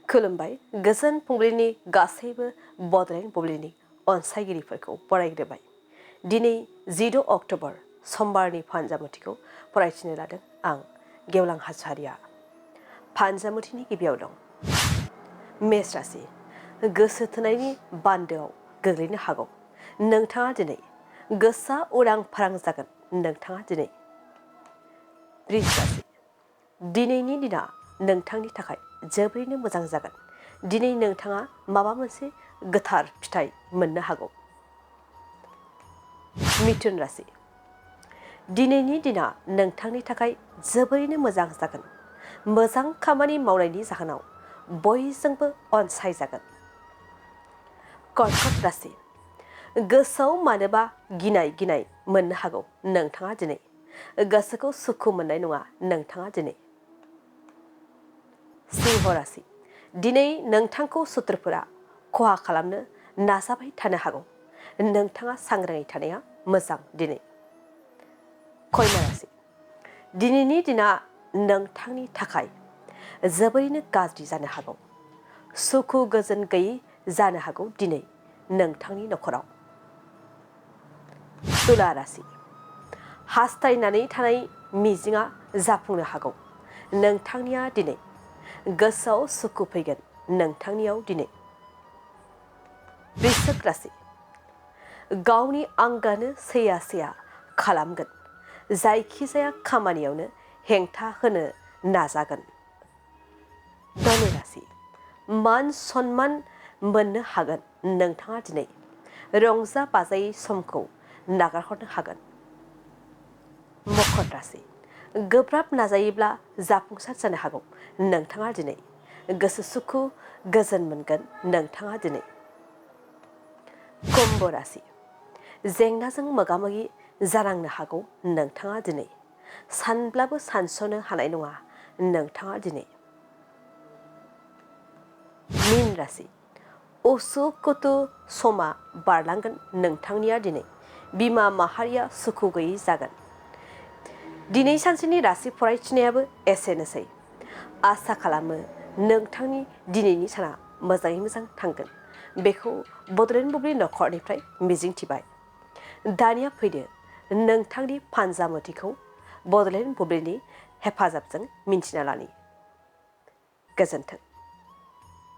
खुलुमबाय गोजोन फुंबिलिनि गासैबो बड'लेण्ड बुब्लिनि अनसायगिरिफोरखौ बरायग्रोबाय। दिनै 16 अक्ट'बर समबारनि फानजामुथिखौ फरायथिनो लादों आं गेवलां हाज'वारिया। फानजामुथिनि गिबियाव दं मेष राशि। गोसो थोनायनि बान्दोआव गोग्लैनो हागौ। नोंथाङा दिनै गोसोआ उरां फारां जागोन। नोंथाङा दिनै वृष राशि। दिनैनि दिना नोंथांनि थाखाय जोबोरैनो मोजां जागोन। दिनै नोंथाङा माबा मोनसे गोथार फिथाइ मोननो हागौ। मिथुन राशि। दिनैनि दिना नोंथांनि थाखाय जोबोरैनो मोजां जागोन। मोजां खामानि मावनायनि जाहोनाव बयजोंबो अनसायजागोन। कर्कट राशि। गोसोआव मानोबा गिनाय मोननो हागौ। नोंथाङा दिनै गोसोखौ सुखु मोननाय नङा। नोंथाङा दिनै सिंह राशि। दिनै नोंथांखौ सुथुरफोरा खहा खालामनो नाजाबाय थानो हागौ। नोंथाङा सांग्राङै थानाया मोजां। दिनै कन्या राशि। दिनैनि दिना नोंथांनि थाखाय जोबोरैनो गाज्रि जानो हागौ। सुखु गोजोन गैयै जानो हागौ दिनै नोंथांनि नखराव। तुला राशि। हास्थायनानै थानाय मिजिंआ जाफुंनो हागौ। नोंथांनिया दिनै गोसोआव सुखु फैगोन। नोंथांनियाव दिनै वृश्चिक राशि। गावनि आंगोनो सैया खालामगोन। जायखिजाया खामानियावनो हेंथा होनो नाजागोन। धनु राशि। मान सन्मान मोननो हागोन। नोंथाङा दिनै रंजा बाजायै समखौ नागारहरनो हागोन। मकर राशि। गोब्राब नाजायोब्ला जाफुंसार जानो हागौ। नोंथाङा दिनै गोसो सुखु गोजोन मोनगोन। नोंथाङा दिनै कुम्भ राशि। जेंनाजों मोगा मोगि जानांनो हागौ। नोंथाङा दिनै सानब्लाबो सानस'नो हानाय नङा। नोंथाङा दिनै मीन राशि। उसु खुथु समा बारलांगोन। नोंथांनिया दिनै बिमा माहारिया सुखु गैयै जागोन। दिनै सानसेनि राशि फरायथिनायाबो एसेनोसै। आसा खालामो नोंथांनि दिनैनि साना मोजाङै मोजां थांगोन। बेखौ बड'लेण्ड बुब्लि नखरनिफ्राय मिजिंथिबाय। दानिया फैदो नोंथांनि फानजामुथिखौ बड'लेण्ड बुब्लिनि हेफाजाबजों मिन्थिना लानि। गोजोन्थों।